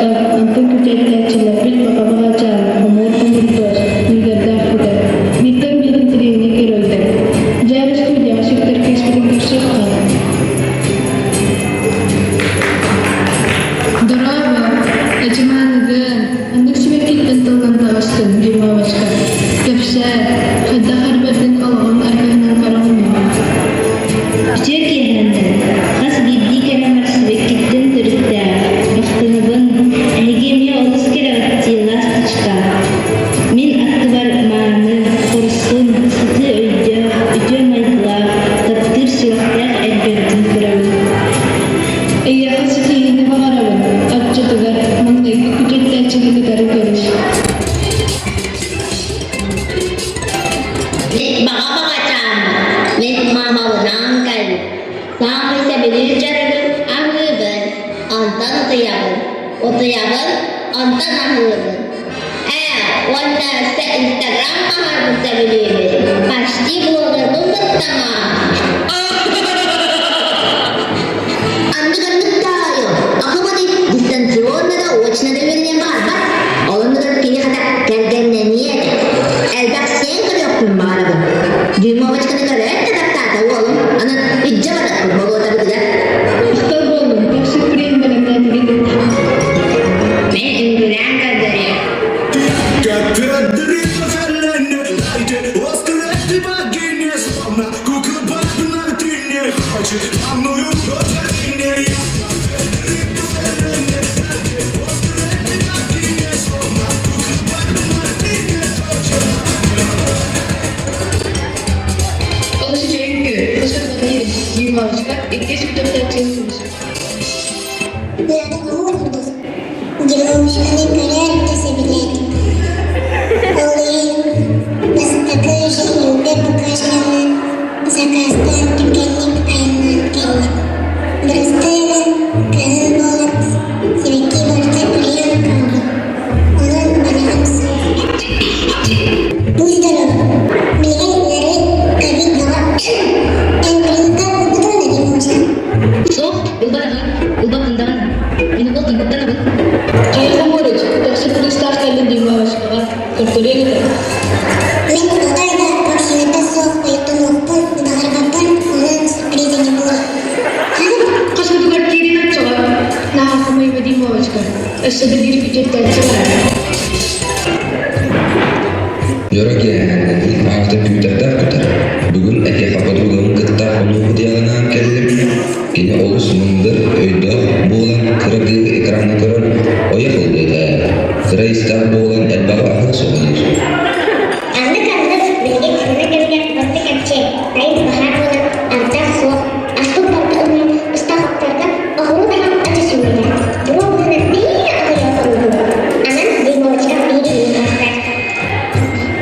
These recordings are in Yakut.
Махтал, онтон күтүөттээччилэрбит Баҕа-баҕачаан, хомуур хомурдуос, Игорьдаах Кутар, бииртэн биир интэриэһинэй геройдар. Дьэ, студияҕа сүктэр кыыспытын көрсүөххэ. Дорообо, эчимааныгын, оннук сибэккиттэн тыллан таҕыстым, Дюймовочка. Кэпсээ, хайдах эрбэрдин олоҕуҥ аргыһынан көрөҕүн дуо? Үтүө киэһэнэн, хас биирдии кэмҥэр сибэккиттэн төрүттээх, махтанабын, эһиги эмиэ олус кэрэҕит дии ласточка. Мин аттыбар мааны, хорсун, сытыы өйдөөх, үтүө майгылаах, таптыыр сүрэхтээх эр бэрдин көрөбүн. Эйиэхэ ситиһиини баҕарабын, оччотугар маҥнайгы күтүөттээччини кытары көрүс. Мин баҕа-баҕачааммын, мин маамабынаан кэллим. Саамай сөбүлүүр дьарыгым аһыыбын, онтон утуйабын, утуйабын, онтон аһыыбын. Ээ, уонна өссө Инстаграм хаһарбын сөбүлүүбүн. Почти блогербын кыттаҥа. Аннык-аннык таайо, акыбыты дистанционно да очно да үөрэниэн баҕарбат. Ол оннугар кини хата кэргэннэниэ этэ. Элбэх сиэн көрүөхпүн баҕарабын. Дюймовочканы көрөөт да таптаата уолум, аны илдьэ барыахпын болуотабытыгар. Махтал буоллун, туох сюрприз бэлэмнээтигит? Мин үҥкүүлээн көрдөрүөм. Олус үчүгэй үҥкүү, Дюймовочка иккис күтүөттээччини көрүс. Девушканы көрөөт да сөбүлээтим. Ол иһин бастакы Женюга букашканы заказтаан түргэнник айаннаан кэллим. Бырастыы гын, кыһыл буолан сибэкки барыта үлүйэн хаалбыт. Онон бэлэҕим суох. Будь здоров. Билигин ыарыы ковид бөҕө. Эн прививка ылбытыҥ да Димочка? Суох, ылбатаҕа, ылбаппын даҕаны. Мин ол тыынтанабын. Хайа хомуоруч, тахса туристаах кэллин Дюймовочкаҕа, көрдөрүөҥ этэ. Мин отой да вакцината суох уйуттунуохпун баҕарбаппын, онон сюрприза не будет. Хас кутугар киирин оччоҕо, наһаа хомойума Дюймовочка, өссө да биир күтүөттээччи баар. Дьоро киэһээннэн аата күүтэрдээх көтөр. Бүгүн эһиэхэ подругабын кытта хонуу дьыаланаан кэллим. Кини олус мындыр, өйдөөх буолан кыра кыыһы экраҥҥа көрөн ойох ылбыта. Кыра истээх буолан элбэҕи аһыы соҕуйар. Аннык-аннык билигин кыра кэмҥэ бастык эмчи, сайын баһаар буолан ардах суох, аспыт барыта умайан ыстаахтарга оҕуруот аһын ача сүүрдэ. Буруо быһынан нэһиилэ аҕыйах хонугу. Анан Димовочка биир ыйытаахтар.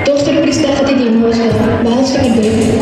Туох сюрпризтаах этэ Димовочка, баһылычка көрдөрүҥ.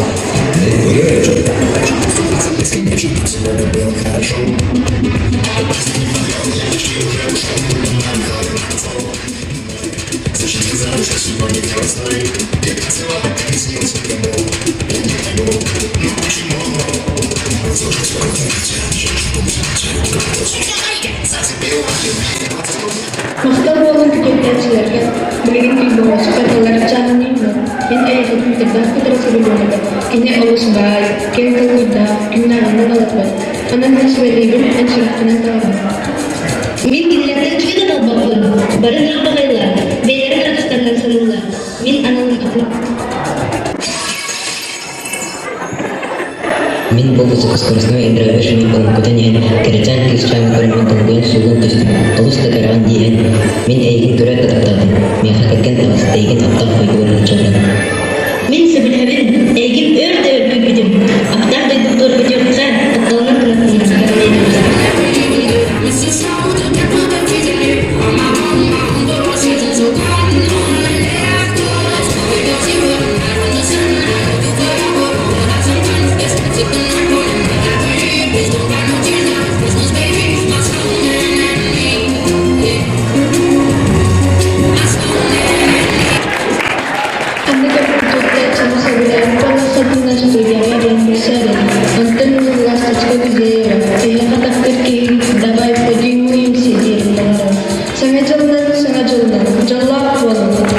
Махтал буоллун күтүөттээччилэргэ, билигин Дюймовочка тылларчаанын иһинэн, мин эйиэхэ күүтэрдээх кытары сөбүлүөм этэ. Кини олус баай, киэҥ толкуйдаах, күннээҕинэн олорбот. Онон мин сүбэлиибин, эн сүрэххинэн талаҕын. Мин кинилэртэн кими да талбаппын. Бары ыраах баҕайылар, бэйэлэрин эрэ тустарынан саныыллар. Мин аналым атын. Мин бу высокоскоростной индрайвер олоҥхотон иһэн, кэрэчээн кыысчааны көрөммүн долгуйан сууллан түстүм, олус да кэрэҕин диэһэн, мин эйигин көрөөт да таптаатым, миэхэ кэргэн таҕыс, эйигин аптаах хойгугар илдьэ Мин сөбүлэһэбин, эйигин өр да өр күүппүтүм, аптаах дойдубутугар көтүөххэ, тапталынан кынаттаныахха. Анныгар күтүөттээччини сөбүлээбит буоллаххытына студияҕа диэн билсээрин. Онтон ыла Саҥа дьылынан, саҥа дьылынан, дьоллоох буолуҥ!